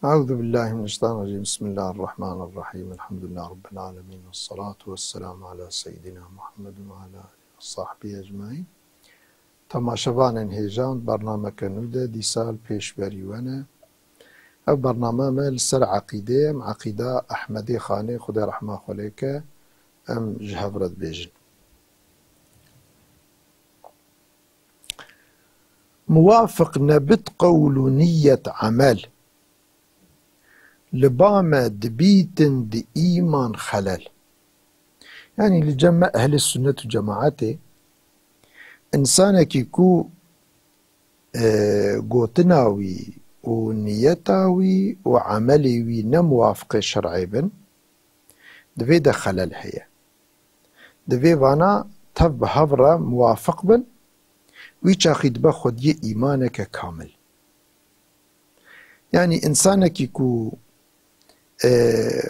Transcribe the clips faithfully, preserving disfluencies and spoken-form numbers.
أعوذ بالله من الشيطان الرجيم. بسم الله الرحمن الرحيم. الحمد لله رب العالمين. والصلاة والسلام على سيدنا محمد وعلى آله وصحبه أجمعين. Temaşevanên hêja, bernameke nû de dîsa li pêşberî we ne. Ev bername me li ser eqîdê ye, em eqîda Ehmedê Xanê, Xwedê rehma xwe lê ke, em ji hev re dibêjin. Muwafiq nebit qewl û niyet emel. Li ba me dibîtin di îman xelel. Yanî li cem me ehlê sunnet û cemaetê, însanekî ku, e, gotina wî û niyeta wî û emelê wî ne muwafiqê şer'ê bin, di vê de xelel heye. Di vê vana tev bi hev re muwafiq bin, wî çaxî dibe xwediyê îmaneke kamil. Yanî însanekî ku, e,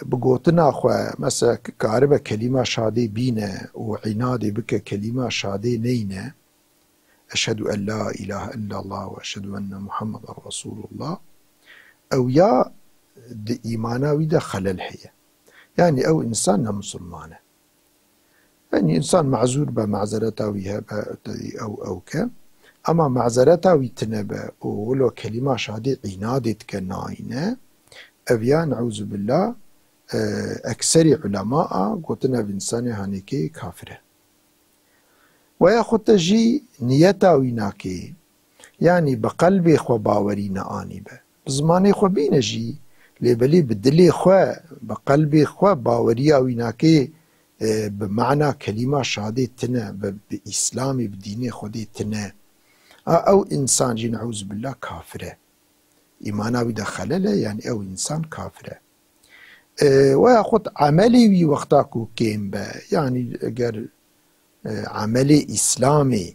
bi gotina xwe, mesela, karibe kelîma şadê bîne û înadê bike kelîma şadê neyne, "Eşhedû en la îlahe illallah ve eşhedû enne Muhammeden Resûlullah", ew ya di îmana wî de xelel heye. Yanî ew însan ne misilman e. Yanî însan mezûr be, mezereta wî hebe, ew, ew ke. Ema mezereta wî tine be û wilo kelîma şadê înadê dike nayîne, ev ya, neûzubillah, e, ekserî ulema a gotin ev însanê hanekê kafir e. Weya xwe te jî niyeta wî nakê, yanî bi qelbê xwe bawerî neanîbe. Bi zimanê xwe bîne jî, lê belê bi dilê xwe, bi qelbê xwe baweriya wî nakê, e, bi mana kelîma şadê tine, bi, bi Îslamê, bi dînê Xwedê tine. A, ew însan jî neûzubillah kafir e. Îmana wî de xelel e, yanî ew însan kafir e. E, weya xwe emelê wî wexta ku kêm be, yanî eger, e, emelê Îslamê,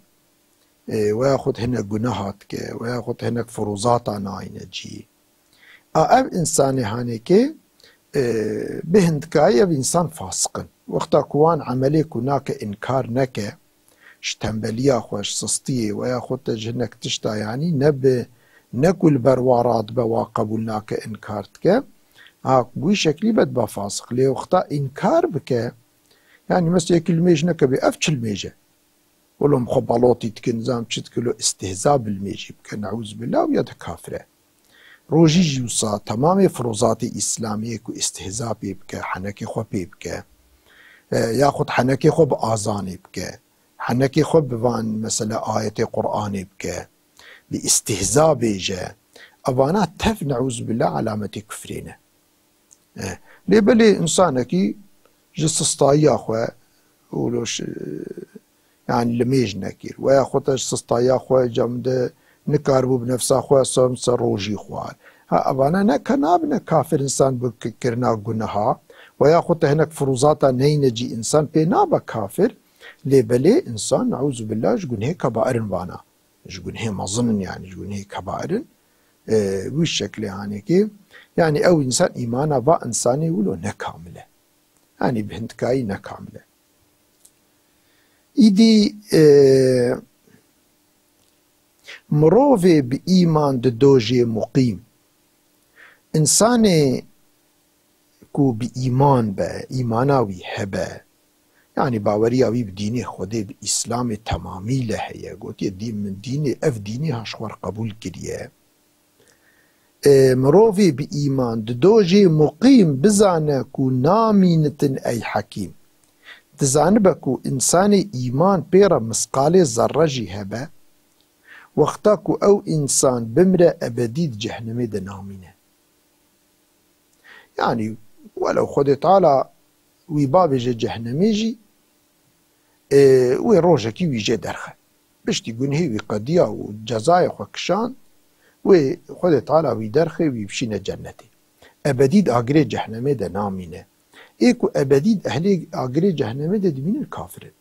e, weya xwe hinek guneha dike, weya xwe hinek firûzata nayne cî. A ev însanê hanekê, e, bi hindkayî ev însan fasiq in. Wexta ku wan emelê ku nake înkar neke, ji tembeliya xwe, ji sistiyê, weya xwe te ji hinek tişta, yanî ne bi, ne ku li ber wa radibe wa qebûl nake, înkar dike, ha, bi wî şeklî be dibe fasiq. Lê wexta înkar bike, yanî mesela yekî limêj neke bê, ev çi limêj e? Wilo em xwe balotî dikin, nizam çi dikin, wilo îstihza bi limêjî bike, neûzubillah, ew ya de kafir e. Rojî jî wisa temamê firûzatê Îslamiyê ku îstihza pê bike, henekê xwe pê bike, e, yaxud henekê xwe bi azanê bike, henekê xwe bi van, mesela, ayetê Qur'anê bike, bi îstihza bêje, evana tev, neûzubillah, alametê kufrê ne. E, lê belê însanekî ji sistayiya xwe û lo ş-, yanî limêj nekir. Weya xwe te ji sistayiya xwe cem de nikaribû bi nefsa xwe ser, ser rojî xwar. Ha, evana ne ke nabine kafir însan bi k-, kirina guneha. Weya xwe te hinek firûzata neyne cî însan pê nabe kafir. Lê belê însan, neûzubillah, ji gunhê kebair in vana. Ji gunhê mezin in, yanî ji gunhê kebair in. E, wî şeklê hanekê. Yanî ew însan îmana va însanê wilo ne kamil e. Yanî bi hindkayî ne kamil e. Îdî, e, mirovê bi îman di dojê muqîm. Însanê ku bi îman be, îmana wî hebe, yanî baweriya wî bi dînê Xwedê, bi Îslamê temamî le heye, gotiye, dîn min dînê, ev dînê ha ji xwe re qebûl kiriye. E, mirovê bi îman di dojê muqîm bizane ku namînitin ey hekîm. Dizanibe ku însanê îman pê re misqalê zerre jî hebe, wexta ku ew însan bimre ebedî di cehnemê de namîne. Yanî, welew Xwedê Teala wî bavêje cehnemê jî, ê, wê rojekî wî jê derxe. Piştî gunhê wî qediya û cezayê xwe kişand, wê Xwedê Teala wî derxe, wî bişîne cennetê. Ebedî di agirê cehnemê de namîne. Ê ku ebedî di ehlê agirê cehnemê de dimînin, kafir in.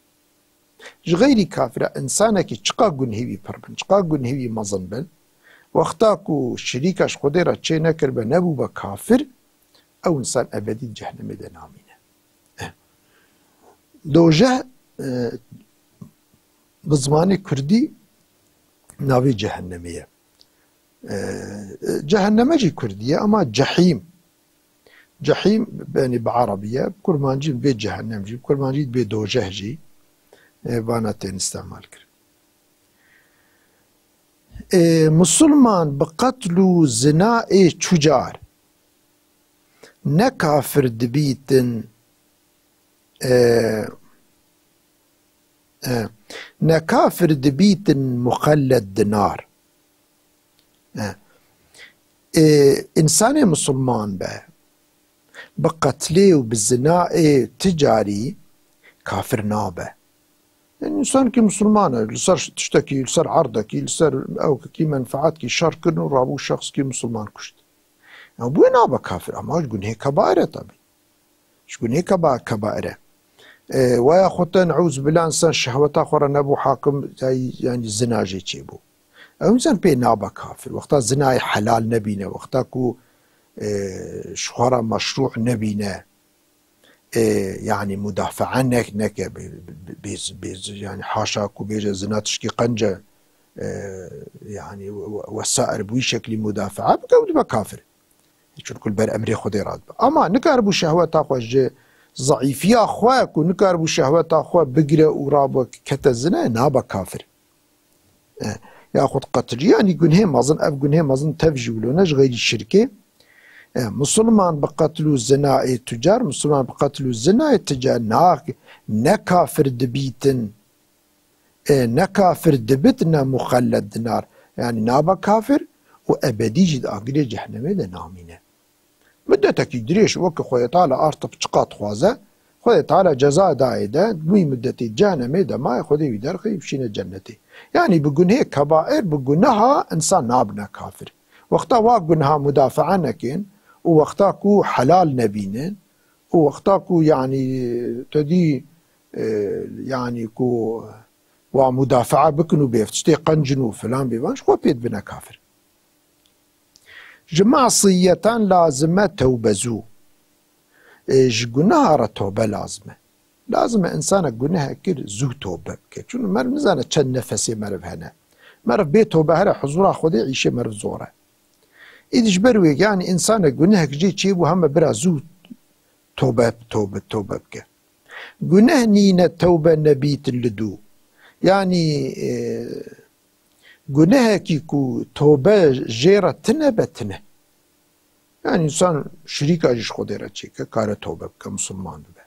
Ji xeyrî kafira, însanekî çiqa gunhê wî pir bin, çiqa gunhê wî mezin bin, wexta ku şirîka ji Xwedê re çê nekiribe, nebûbe kafir, ew însan ebedî di cehnemê de namîne. Eh. Dojeh, eh, bi zimanê kurdî navê cehennemê ye. E, e, cehenneme jî kurdî ye, ama cehîm. Cehîm, yani bi Erebî ye, bi kurmancî bê cehennem jî, bi kurmancî bê dojeh jî, e, vana tên îstemal kirin. E, Musulman bi qetl û zina ê çucar ne kafir dibîtin, e, e, ne kafir dibîtin muxelled dinar. E, e, însanê musulman be, bi qetlê û bi zinayê ti carî kafir nabe. Yani însankî musulman e, li ser tiştekî, li ser erdekî, li ser ewkekî menfaatkî şer kirin û rabû şexskî musulman kuşt. Ya bu nabe kafir, ama gunhê kebair e tabii. Ji gunê keba-, kebair e. E, waya xwe te neûzbillah însan şehweta xwe re nebû hakim, yani, yani zina jê çêbû. Ew însan pê nabe kafir. Wexta zinayê helal nebîne, wexta ku, e, ji xwe re meşrû nebîne, e, yani mudafaa nek-, neke, bê, bê, bê, bê, yani haşa ku bêje zina tişkî qenc e, e, yani we-, we-, wesair bi wî şeklî mudafaa bike, ew dibe kafir. Çunku li ber emrê Xwedê radibe. Ama nikaribû şehweta xwe ji zeîfiya xwe ku nikaribû şehweta xwe bigire û rabe kete zine, nabe kafir. E, yaxud qetilî, yanî gunhê mezin, ev gunhê mezin tev jî wilo ne ji xeyrî şirkê. E, Musulman bi qetl û zina ê tucar, Musulman bi qetl û zina ê tucar na-, ne kafir dibîtin. E, ne kafir dibit, ne muxelled dinar. Yani nabe kafir û ebedî jî di agirê cehennemê de namîne. Midetekî dirêj, weke Xwedê Teala artık çiqa dixwaze, Xwedê Teala ceza dayê de, di wî mudetê cehennemê de maye, Xwedê wî derxî bişîne cennetê. Yani bi gunhê kebair, bi guneha insan nabine kafir. Wexta wa guneha mudafaa nekin û wexta ku helal nebînin û wexta ku yani te dî, e, yani ku wa mudafaa bikin û bê tiştê qencin û filan bê van, ji xwe pê dibine kafir. Ji masiyetan lazim e tewbe zû. E, ji guneha re tobe lazim e. Lazim e insana guneh kir zû tobe bike. Çunku meriv nizane çend nefesê meriv hene. Meriv bê tobe here huzura Xwedê îşê meriv zor e. Îdî ji ber wê, yani insana gunehek jê çêbû heme bira zû tobe, tobe, tobe bike. Guneh nîne tewbe nebîtin li dû. Yani, e, gunehekî ku tobe jê re tine be tine. Yani însan şirîka jî ji Xwedê re çêke, kare tobe bike, musulman bibe.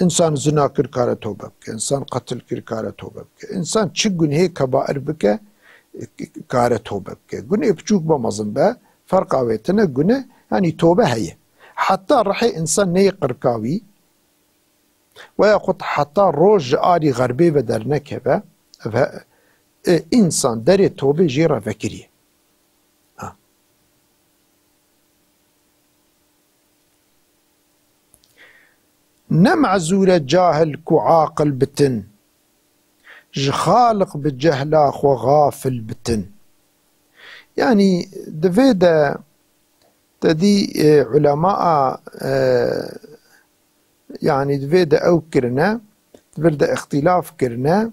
Însan zina kir, kare tobe bike. Însan qetil kir, kare tobe bike. Însan çi gunhê kebair bike, kare tobe bike. Gunhê piçûk be mezin be, ferqa wê tine, guneh, yani tobe heye. Heta rihê însan neyê qirka wî, Weya xwe heta roj ji alî xerbê ve dernekeve, ev he-, e, însan derê tobê jê re vekiriye. Ha. Ne mezûr e cahil ku aqil bitin, ji Xaliq bi cehla xwe xafil bitin. Yanî di vê de te dî, e, ulemaa, e, yanî di vê de ew kirine, di vir de îxtîlaf kirine.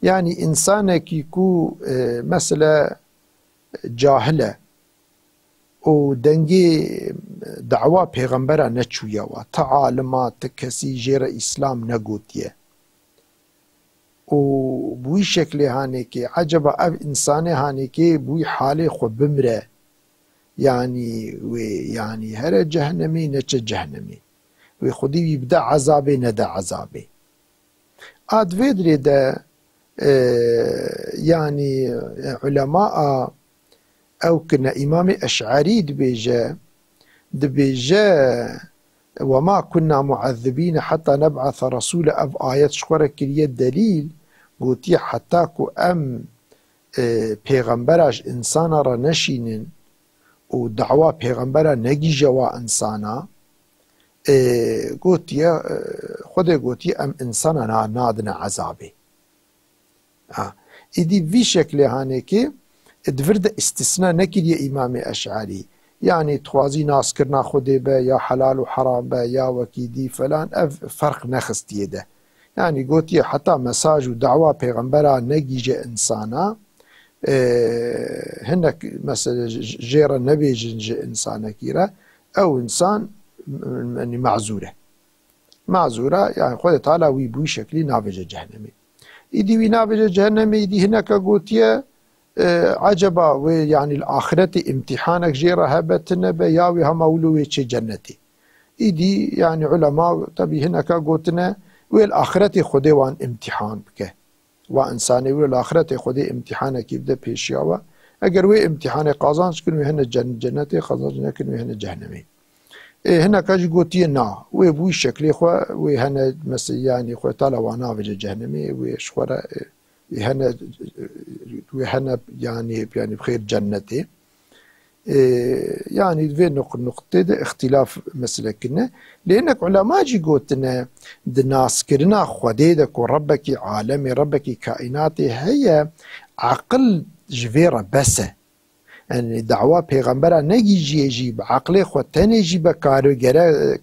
Yanî însanekî ku, e, mesele cahil e û dengê dawa pêxembera neçûye wa, ti alima, ti kesî jê re Îslam negotiye. Û bi wî şeklê hanekê, eceba ev însanê hanekê bi wî halê xwe bimire, yanî wê, yanî here cehennemê, neçe cehennemê. Wê Xwedê wî bide ezabê, nede ezabê. A di vê dirê de, e, yanî, e, ulemaa ew kirine, Îmamê Eş'erî dibêje, dibêje, "Wema kunna mu'ezzibîne heta neb'ese resûle", ev ayet ji xwe re kiriye delîl, gotiye, heta ku em, e, pêxembera ji însana re neşînin û dawa pêxembera negîje wa însana, e, gotiye, e, Xwedê gotiye, em însana na-, nadine ezabê. Ha. Îdî vî şeklê hanekê, e, di vir de îstisna nekiriye Îmamê Eş'erî. Yanî dixwazî naskirina Xwedê be, ya helal û heram be, ya wekî dî falan, ev ferq nexistiye de. Yanî gotiye heta mesaj û dawa pêxembera negîje însana, E, hinek mesela j-, j-, jê re nebêjin ji însanekî re, ew însan, m-, m-, yanî mazûr e. Mazûr e, yanî Xwedê Teala wî bi wî şeklî navêje cehennemê. Îdî wî navêje cehennemê, îdî hineke gotiye, e, eceba wê, yanî li axretê îmtîhanek jê re hebe, tine be, ya wê hema wilo wê çê cennetê. Îdî, yanî ulema, tebî hineke gotine, wê li axretê Xwedê wan îmtîhan bike. Wa însanê wilo li axretê Xwedê îmtîhanekî bide pêşiya we. Eger wê îmtîhanê qazanc kin, wê hene cen-, cennetê, qazanc nekin, wê hene cehennemê. Ê, hineka jî gotiye na. Wê bi wî şeklê xwe, wê hene mesela, yanî Xwedê Teala wan navêje cehennemê, wê ji xwe re, ê, wê hene, wê hene, yanî, yanî bi xêr cennetê. Ê, yanî vê nuq-, nuqtê de îxtîlaf mesele kirine. Lê hinek ulema jî gotine, di naskirina Xwedê de ku Rebbekî alemê, Rebbekî kaînatê heye, aqil ji vê re bes e. Yanî dawa pêxembera negihîjiye jî, bi aqilê xwe tenê jî be kare gere,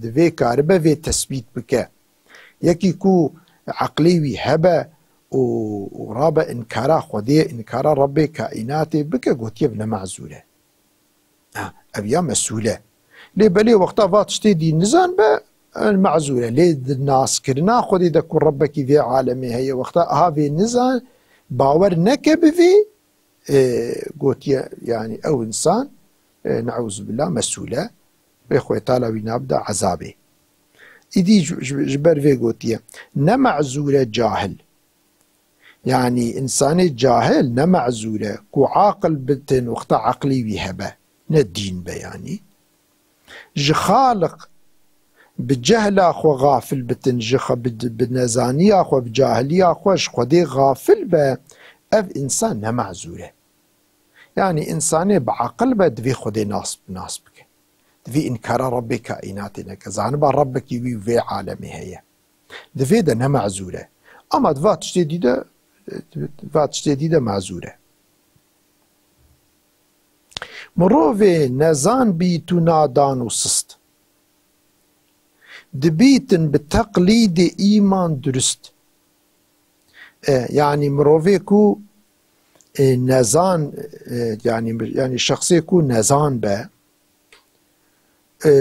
divê karibe vê tesbît bike. Yekî ku aqilê wî hebe û, û rabe înkara Xwedê, înkara Rebbê kaînatê bike, gotiye bi ne mazûr e. Ha, ev ya mesûl e. Lê belê wexta va tiştê dî nizan be, e, mazûr e. Lê di naskirina Xwedê de ku Rebbekî vê alemê heye, wexta aha vê nizan, bawer neke bi vê, e, gotiye, yanî ew însan, e, neuzubilla mesûl e. Vê Xwedê Teala wî nabide ezabê. Îdî ji, ji, ji ber vê gotiye, ne mazûr e cahil. Yanî însanê cahil ne mazûr e, ku aqil bitin, wexta aqilî wî hebe, ne dîn be yanî. Ji Xaliq bi cehla xwe xafil bitin, ji xwe bi, bi nezaniya xwe, bi cahiliya xwe ji Xwedê xafil be, ev însan ne mazûr e. Yanî însanê bi aqil be, divê Xwedê nas, nas bike. Divê înkara Rebbê kaînatê neke. Zaniba Rebbekî wî vê alemê heye. Di vê de ne mazûr e. Ama di va tiştê dî de, di va tiştê dî de mazûr e. Mirovê nezan bît û nadan û sist. Dibîtin bi teqlîdê îman durist. E, yanî mirovê ku, e, nezan, e, yanî, yanî şexsê ku nezan be, e,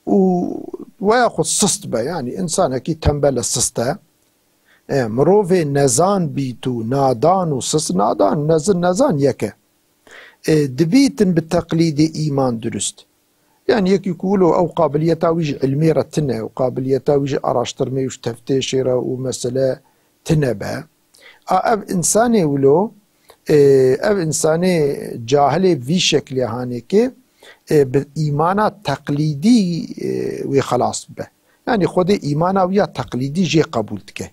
û weya xwe sist be, yanî însanekî tembel e, sist e. E, mirovê nezan bît û nadan û sist, nadan, nezin, nezan yek e. E, dibîtin bi teqlîdê îman durist. Yanî yekî ku wilo ew qabiliyeta wî ji ilmê re tine, ew qabiliyeta wî ji araştirmê û ji teftêşê re û mesele tine be. A, ev însanê wilo, e, ev însanê cahilê vî şeklê hanê ke, e, bi îmana teqlîdî, e, wê xelas bibe. Yanî Xwedê îmana wî ya teqlîdî jê qebûl dike.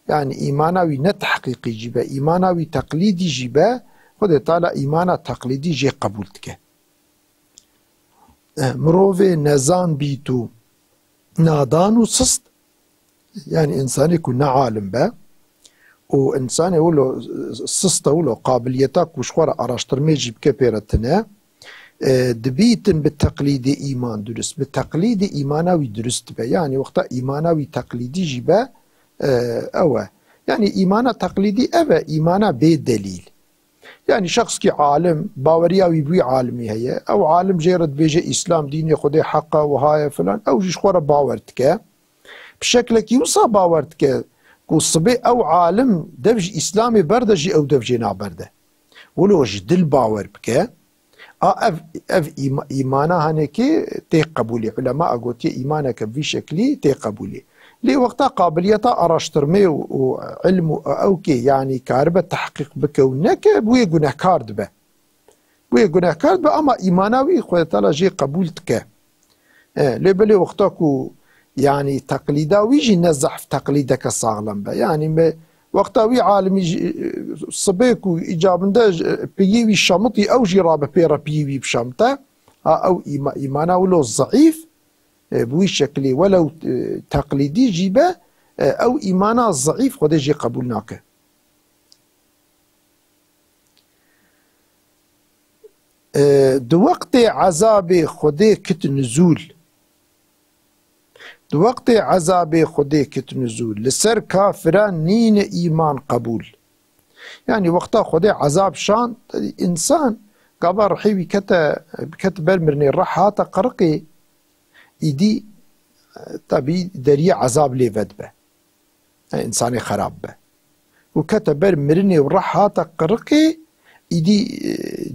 Yanî îmana wî ne tehqîqî jî be, îmana wî teqlîdî jî be, Xwedê Teala îmana teqlîdî jê qebûl dike. Eh, mirovê nezan bît û nadan û sist, yanî însanê ku ne alim be û însanê wilo sist e, wilo qabiliyeta ku ji xwe re araştirmê jî bike pê re tine, e, dibîtin bi teqlîdê îman durist, bi teqlîdê îmana wî durist dibe. Yanî wexta îmana wî teqlîdî jî be, e, ew e. Yanî îmana teqlîdî ev e, îmana bê delîl. Yanî şexskî alim, baweriya wî bi wî alimî heye. Ew alim jê re dibêje, Îslam dînê Xwedê heq e, wiha ye filan. Ew jî ji xwe re bawer dike. Bi şeklekî wisa bawer dike ku sibê ew alim dev ji Îslamê berde jî ew dev jê naberde. Wilo ji dil bawer bike, a ev, ev îma-, îmana hanekê tê qebûlê. Ulema a gotiye îmaneke vî şeklî tê qebûlê. Lê wexta qabiliyeta araştirmê û, û ilm û ewkê, yanî karibe tehqîq bike û neke, bi wê gunehkar dibe. Wê gunehkar be, ama îmana wî Xwedê Teala jê qebûl dike. E, lê belê wexta ku, yanî teqlîda wî jî ne zehf teqlîdeke saxlem be. Yanî me, wexta wî alimî jî, e, sibê ku îcabinde ji, e, piyê wî şemitî, ew jî rabe pê re piyê wî bişemite. Ha, ew îma-, îmana wilo zeîf, e, bi wî şeklî, welew, e, teqlîdî jî be, e, ew îmana zeîf Xwedê jê qebûl nake. E, di wextê ezabê Xwedê kit nizûl. Di wextê ezabê Xwedê kit nizûl. Li ser kafiran nîne îman qebûl. Yani wexta Xwedê ezab şand, însan gava rihê wî kete, kete ber mirinê, rih hate qiriqê, îdî, e, tabî deriyê ezab lê vedibe. E, însanê xerab be. Û kete ber mirinê û rih hate qiriqê, îdî, e,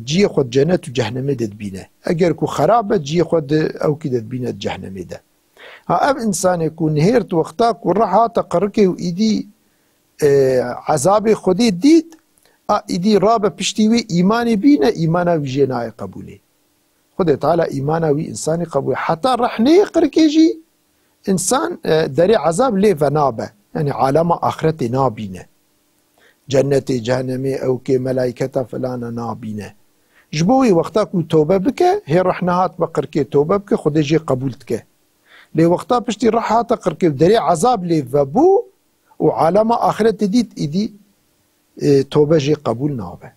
ciyê xwe di cenet û cehnemê de dibîne. Eger ku xerab be, ciyê xwe di ewkî de dibîne di cehnemê de. Ha, ev însanê ku nihêrt wexta ku rih hate qirikê û îdî, e, ezabê Xwedê dît, a îdî rabe piştî wê îmanê bîne, îmana wî jê nayê qebûlê. Xwedê Teala îmana wî însanî qebûl. Heta rih neyê qirikê jî însan, e, derê ezab lê venabe. Yani alema axretê nabîne. Cennetê, cehennemê, ewkê, melayketa filana nabîne. Ji bo wî wexta ku tobe bike, hê rih nehat be qirkê tobe bike, Xwedê jê qebûl dike. Lê wexta piştî rih hate qirkê û derê ezab lê vebû û alema axretê dît, îdî, e, tobe jê qebûl nabe.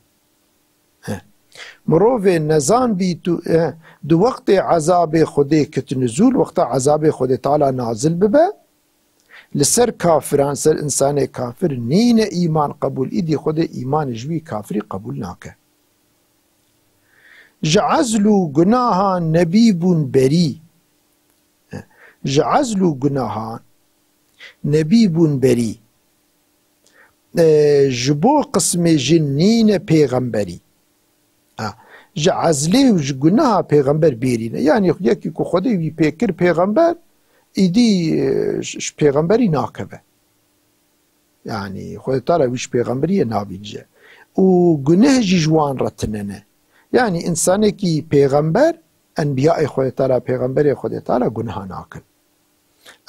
He. Mirovê nezan bî tu, he, di wextê ezabê Xwedê kit nizûl, wexta ezabê Xwedê Teala nazil bibe, li ser kafiran, ser însanê kafir nîne îman qebûl, îdî Xwedê îmanê ji wî kafirî qebûl nake. Ji ezl û gunahan nebî bûn berî. Ji ezl û gunahan nebî bûn berî. E, ji bo qismê jin nîne pêxemberî. Ha. Ji ezlê û ji gunaha pêxember bêrî ne. Yani yekî ku Xwedê wî pê kir pêxember, îdî, e, ji, ji pêxemberî nakeve. Yani Xwedê Teala wî ji pêxemberiyê nabînije. Û guneh jî ji wan re tune ne. Yani însanekî pêxember, enbiyayê Xwedê Teala, pêxemberê Xwedê Teala guneha nakin.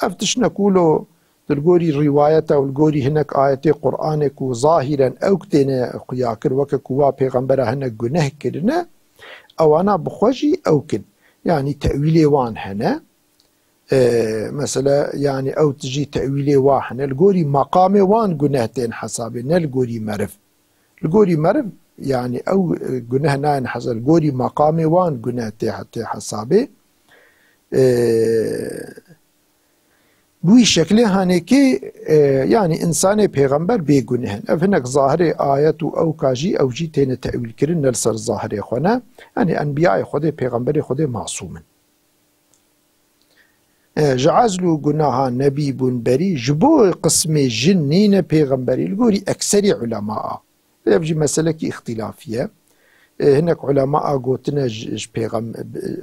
Ev tişt ne ku lo di li gorî rîwayeta û li gorî hinek ayetê Qur'anê ku zahîren ew têne xuya kir, weke ku wa pêxembera hinek guneh kirine, ewana bi xwe jî ew kin. Yani tewîlê wan hene. E, mesela, yani ew tijî tewîlê wa hene. Li gorî meqamê wan guneh tên hesabê, ne li gorî meriv. Li gorî meriv, yani ew, e, guneh nayên hesab, li gorî meqamê wan guneh tê, tê hesabê. E, bi wî şeklê hanekê, e, yani însanê pêxember bê guneh in. Ev hinek zahirê ayet û ewka jî, ew jî têne tewîl kirin, ne li ser zahirê xwe ne. Yani enbiyayê Xwedê, pêxemberê Xwedê masûm in. E, ji ezl û gunaha nebî bûn berî, ji bo qismê jin nîne pêxemberî, li gorî ekserî ulemaa. Ev jî meselekî îxtîlafî ye. E, hinek ulemaa gotine ji, ji pêxem-,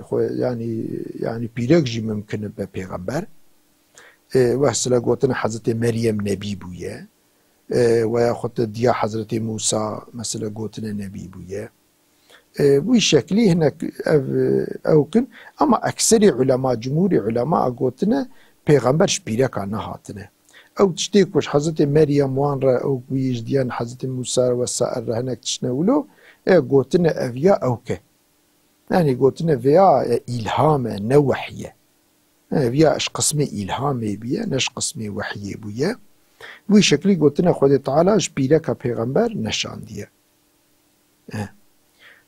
xwe, yanî, yanî pîrek jî mimkin e be pêxember. E, wesile gotine Hezretê Meryem nebî bûye. E, weya xwe te diya Hezretê Mûsa, mesela, gotine nebî bûye. E, wî şeklî hinek ev, ew kin. Ama ekserî ulema, cumhurî ulema gotine pêxember ji pîreka nehatine. Ew tiştê ku ji Hezretê Meryem wan re, ew ku ji diyan Hezretê Mûsa ve sair re hinek tiştine wilo, e, gotine ev ya ew ke. Yani gotine vêya, e, îlham e, ne wehy e. E, viya ji qismê îlhamê bûye, ne ji qismê wehyê bûye. Wî şeklî gotine Xwedê Teala ji pîreka pêxember neşandiye. E.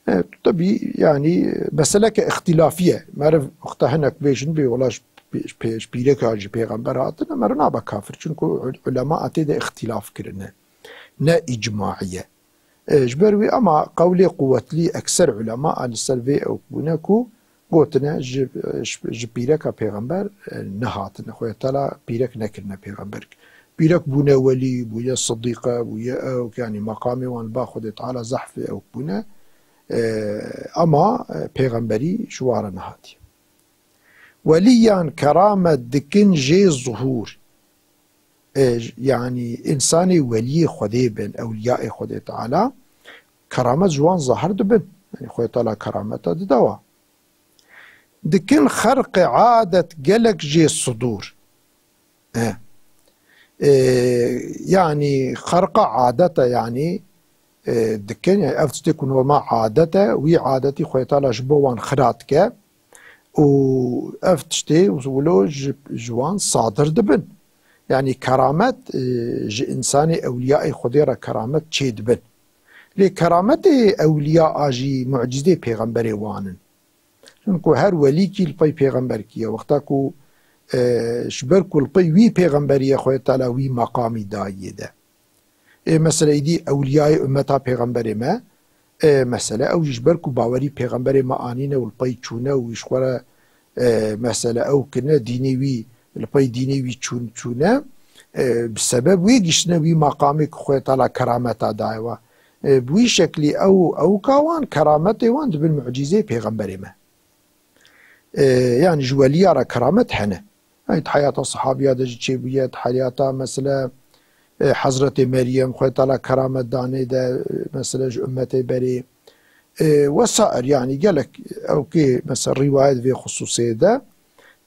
E, tabii, yani, meseleke îxtîlafî ye. Meriv wexta hinek bêjin bê, wela ji pê-, pê-, ji pîreka ji pêxember hatine, meriv nabe kafir. Çunku ul-, ulema tê de îxtîlaf kirine. Ne îcmaî ye. E, ji ber wî, ama qewlê quwetlî ekser ulema a li ser vê ew bûne ku gotine ji, ji, ji pîreka pêxember, e, nehatine. Xwedê Teala pîrek nekirine pêxember. Pîrek bûne welî, bûye sidîqe, bûye ew, yanî meqamê wan li ba Xwedê Teala zehf ew bûne. E, ama, e, pêxemberî ji wan re nehatiye. Welîyan keramet dikin jê zuhûr. E, yanî însanê weliyê Xwedê bin, ewliyayê Xwedê Teala, keramet ji wan zahir dibin. Yanî Xwedê Teala kerameta dide wan. Dikin xerqê adet gelek jê sidûr. E. E, yanî xerqa adete, yanî, e, dikin, yanî ev tiştê ku normal adet e, wî adetî Xwedê Teala ji bo wan xira dike û ev tiştê wilo ji, ji wan sadir dibin. Yanî keramet, e, ji însanê ewliyayê Xwedê re keramet çê dibin. Lê kerametê ewliya a jî mucîzê pêxemberê wan in. Çunku her welîkî li pey pêxemberkî ye. Wexta ku, e, ji ber ku li pey wî pêxemberiye Xwedê Teala wî meqamî dayê de. Ê, mesele îdî ewliyayê ummeta pêxemberê me, ê, mesele ew jî ji ber ku bawerî pêxemberê me anîne û li pey çûne û ji xwe re, ê, mesele ew kirine, dînê wî, li pey dînê wî çûn-, çûne, ê, bi sebeb wê giştine wî maqamê ku Xwedê Teala kerameta daye we. Ê, bi wî şeklî ew, ewka wan, kerametê wan dibin mucîzeyê pêxemberê me. Ê, yanî ji weliya re keramet hene. Yanî di heyata sehabiya de jî çêbûye, di heyata mesela, ê, Hezretê Meryem, Xwedê Teala keramet danê de, ê, mesela ji ummetê berê. Ê, wesair, yanî gelek ewkê mesela rîwayet vê xusûsê de,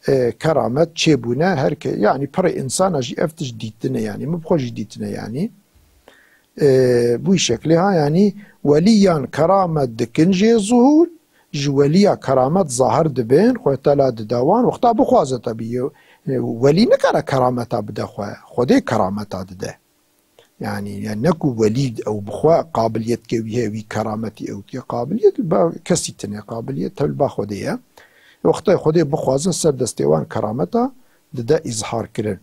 ê, keramet çêbûne, her ke-, yanî pirê insana jî ev tişt dîtine, yanî min bi xwe jî dîtine, yanî. Ê, bu şeklê ha, yanî weliyan keramet dikin jê zuhûr, ji weliya keramet zahir dibin, Xwedê Teala dide wan, wexta bixwaze tebî. Ê, welî nikare kerameta bide xwe, Xwedê kerameta dide. Yanî, yanî ne ku welî ew bi xwe qabiliyet ke wî heye, wî kerametî ew ke qabiliyet, ba kesî tine qabiliyet, tevli ba Xwedê ye. Wextê Xwedê bixwaze ser destê wan kerameta dide îzhar kirin.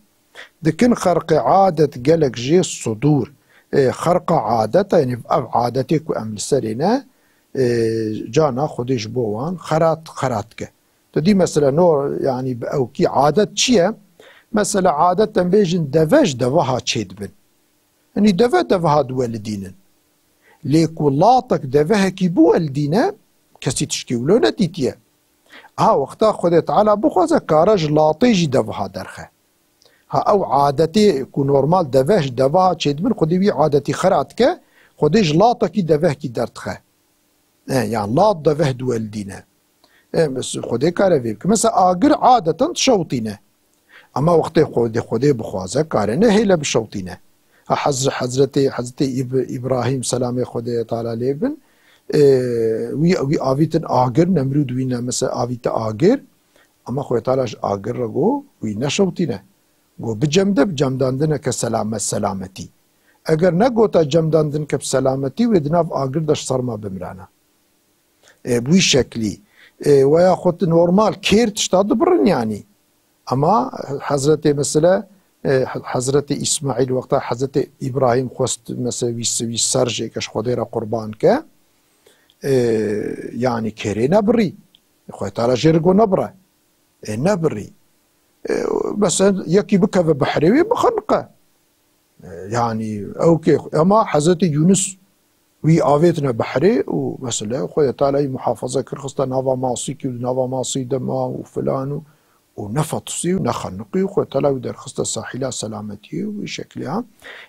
Dikin xerqê adet gelek jê sudur. Ê, xerqa adeta, yanî ev adetê ku em li serê ne, ê, cana Xwedê ji bo wan xerat, xerat ke. Tu dî mesela no, yanî bi ewkî adet çi ye? Mesela adet em bêjin deve ji deveha çêdibin. Yanî deve deveha diwelidînin. Lê ku latek devehekî biwelidîne, kesî tişkî wilo nedîtiye. Ha, wexta Xwedê Teala bixwaze, kare ji latê jî deveha derxe. Ha, ew adetê ku normal deveh ji deveha çêdibin, Xwedê wî adetî xira dike, Xwedê ji latekî devehkî derdixe. E, yan lat deveh diwelidîne. E, mes-, Xwedê kare vê bike. Mesela agir adeten dişewtîne. Ama wextê Xwedê, Xwedê bixwaze, kare ne hêle bişewtîne. Ha, Hezre-, Hezretê, Hezretê Îb-, Îbrahîm selamê Xwedê Teala lê bin, e, wî, wî avîtin agir, Nemrûd wî ne, mesela avîte agir. Ama Xwedê Teala ji agir re got, wî neşewtîne. Got, bicemde, bi cemdandineke selamet, selametî. Eger negota cemdandinke bi selametî, wê di nav agir de ji serma bimirana. E, bi wî şeklî. E, weya xwe tu normal kêr tişta dibirin yanî. Ama Hezretê mesela, e, Hezretê Îsmaîl wexta Hezretê Îbrahîm xwest mesela wî, wî ser jê ke ji Xwedê re qurban ke, e, yanî kêrê nebirî. Xwedê Teala jê re got nebire. E, nebirî. E, mesela yekî bikeve behrê wê bixeniqe. E, yanî ew kê, ema Hezretê Yûnis wî avêtine behrê û mesela Xwedê Teala wî muhafaza kir, xiste nava masîkî û di nava masî de ma û filan û, û nefetisî û nexeniqî û Xwedê Teala wî derxiste sahîla selametiyê û wî şeklê ha.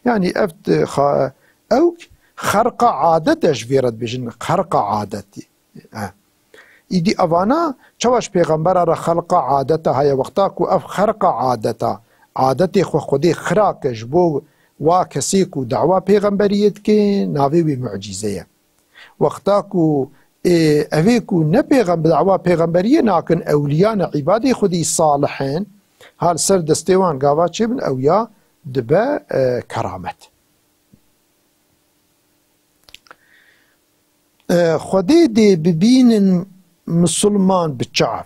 Yanî ev t-, xa-, ew xerqa adet e, ji vê re dibêjin xerqa adetî. E. Îdî evana çawa ji pêxembera re xelqa adeta heye, wexta ku ev xerqa adeta, adetê xwe Xwedê xira ke ji bo wa kesê ku dawa pêxemberiyê dike, navê wê mucîze ye. Wexta ku, ê, evê ku ne pêxember, dawa pêxemberiyê nakin, ewliya ne, îbadê Xwedî salih in, ha li ser destê wan gava çêbin, ew ya dibe, e, keramet. E, Xwedê dê bibînin misilman bi çav,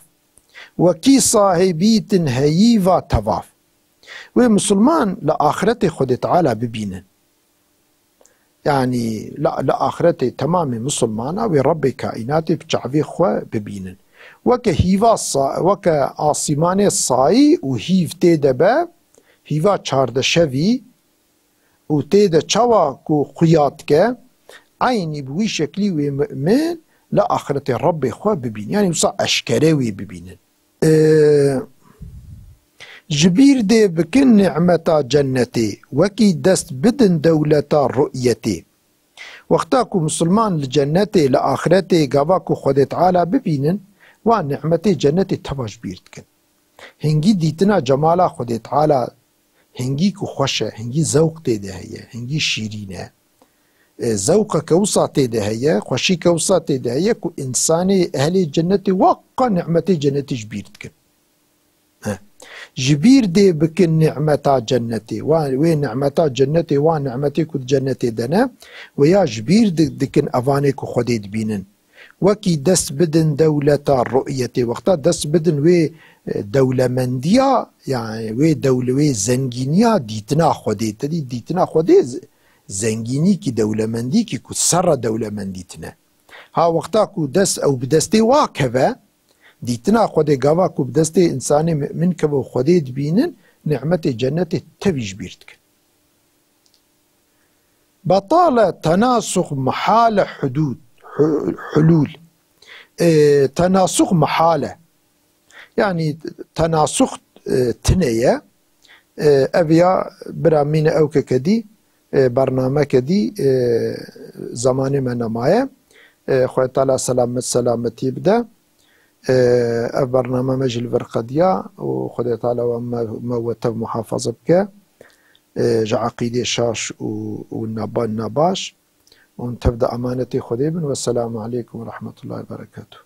wekî sahibîtin heyîva tevav. Wê misilman li axretê Xwedê Teala bibînin. Yanî li, li axretê temamê misilmana wê Rebbê kaînatê bi çavê xwe bibînin. Weke hîva sa-, weke asîmanê sayî û hîv tê de be, hîva çardeşevî, û tê de çawa ku xuya dike, eynî bi wî şeklî wê mu'min li axretê Rebbê xwe bibîn. Yanî wisa eşkere wê bibînin. Ee, ji bîr dê bikin nîmeta cennetê, wekî dest bidin dewleta ru'yetê. Wexta ku misilman li cennetê, li axretê, gava ku Xwedê Teala bibînin, wan nîmetê cennetê teva ji bîr dikin. Hingî dîtina cemala Xwedê Teala, hingî ku xweş e, hingî zewq tê de heye, hingî şîrîn e. E, zewqeke wisa tê de heye, xweşîke wisa tê de heye ku însanê ehlê cennetê weka nîmetê cennetê ji bîr dikin. He. Ji bîr dê bikin nîmeta cennetê. Wa, wê nîmeta cennetê, wa nîmetê ku di cennetê de ne, wê ya ji bîr di-, dikin evanê ku Xwedê dibînin. Wekî dest bidin dewleta ru'yetê. Wexta dest bidin wê, e, dewlemendiya, yani wê dewle-, wê zengîniya dîtina Xwedê. Te dî dîtina Xwedê z-, Zengînîkî, dewlemendîkî ku serra dewlemendî tine. Ha wexta ku dest ew bi destê wa keve, dîtina Xwedê gava ku bi destê însanê mu'min keve û Xwedê dibînin, nîmetê cennetê tevî ji bîr dikin. Betale tenasux mihale hudud, hu-, hulûl. E, tenasux mihale. Yanî tenasux, e, tine ye. E, ev ya bira mîne ew ke kedî, e, bername kedî, e, zamanê me nemaye. E, Xwedê Teala selamet, selametî bide. E, ev bername me jî li vir qediya û Xwedê Teala we me, me we tev muhafaza bike. E, ji eqîdê şaş û, û neba-, nebaş. Hûn tev de emanetê Xwedê bin. Wesselamu aleykum ve rahmetullahi ve berekatuh.